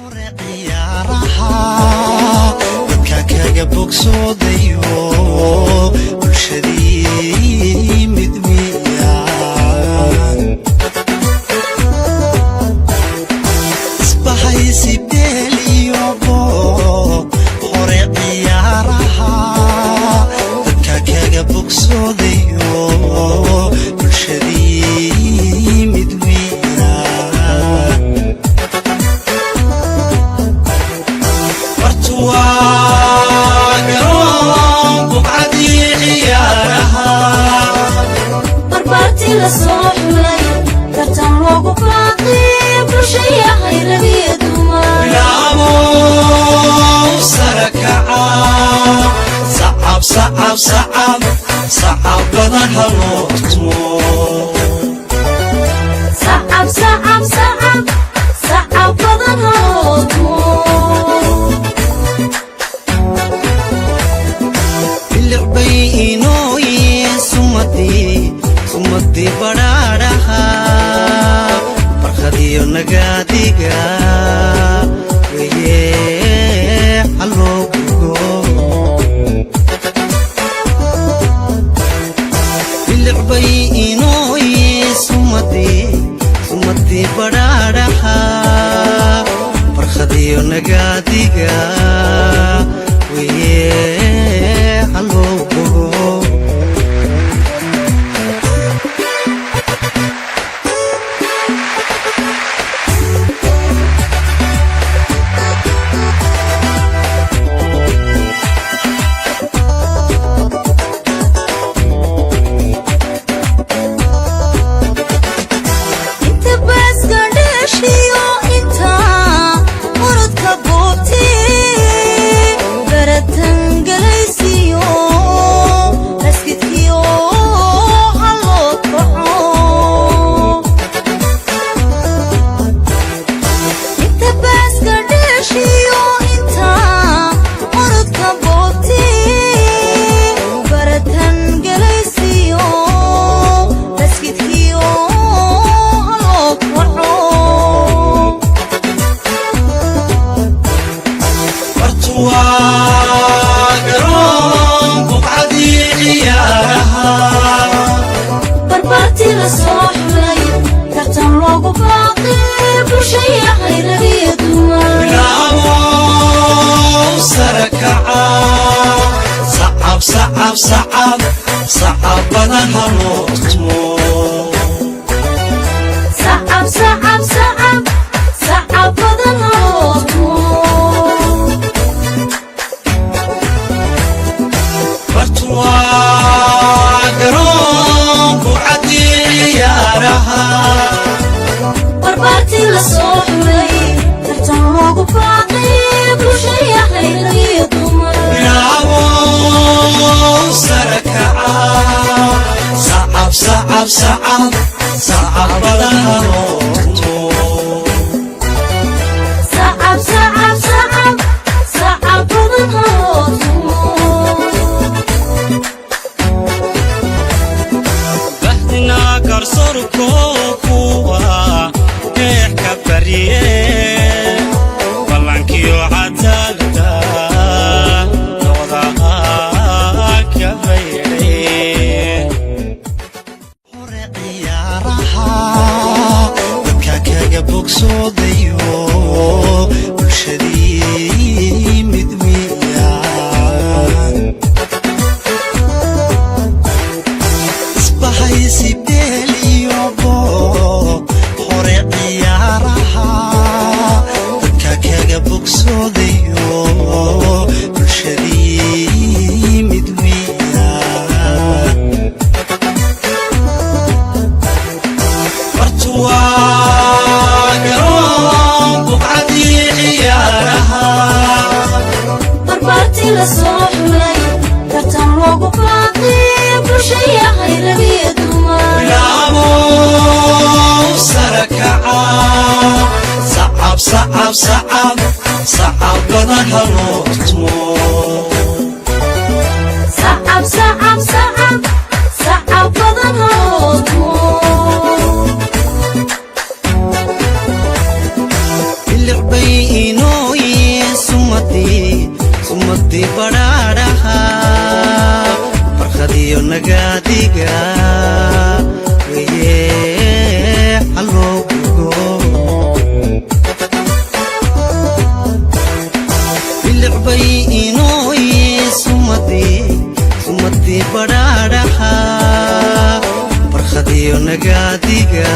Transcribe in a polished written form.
Hore ciyaaraha dadka kaga bogsoodayo, bulshadii mid miyaan isbahaysi beeliyobo. Hore ciyaaraha dadka kaga bogsoodayo, bulshadii mid miyaan. Bartuwaa garoon buqcadii ciyaaraha. Barbaartii la soo xulay, tartan loogu baaqi, bulshayahay rag iyo dumar. Bilaabo sarakaca, sacab sacab sacab sacab badan haloo tumo. Sacab sacab sacab sacab badan haloo tumo. Bilic bay inooye sumadii, sumadii badhaadhaha, barkhadiyo nagaadiga weye haloo gugo. Bilic bay inooye sumadii, sumadii badhaadhaha, barkhadiyo nagaadiga weye haloo bogo. Inta baaska dheeshiyo, inta orodka boobti, baratan galaysiyo, basketkiyo haloo kaco. Inta baaska dheeshiyo, inta orodka boobti, baratan galaysiyo, basketkiyo haloo kaco. Bartuwaa garoon buqcadii ciyaaraha. Barbaartii la soo xulay, tartan loogu baaqi, bulshayahay rag iyo dumar. Bilaabo sarakaca, sacab sacab sacab sacab badan haloo tumo. Sacab sacab sacab sacab badan haloo tumo. Bartuwaa garoon buqcadii ciyaaraha. Barbaartii la soo xulay, tartan loogu baaqi, bulshayahay rag iyo dumar. Bilaabo sarakaca, sacab sacab sacab sacab badan haloo tumo. Sacab sacab sacab sacab badan haloo tumo. Bahdina garsoorko kuwa eex ka barye, ballankiyo cadaalada noqda ka baydhay. Hore ciyaaraha dadka kaga bogsoodayo, bulshadii mid miyaan isbahaysi beeliyobo. Hore ciyaaraha dadka kaga bogsoodayo, bulshadii mid miyaan. Bartuwaa garoon buqcadii ciyaaraha. Barbaartii la soo xulay, tartan loogu baaqi, bulshayahay rag iyo dumar. Bilaabo sarakaca, sacab sacab sacab sacab badan haloo tumo. Sacab sacab sacab sacab badan haloo tumo. Sumadii badhaadhaha, barkhadiyo nagaadiga weye, haloo bogo. Bilicbay inooye sumadii, sumadii badhaadhaha, barkhadiyo nagaadiga.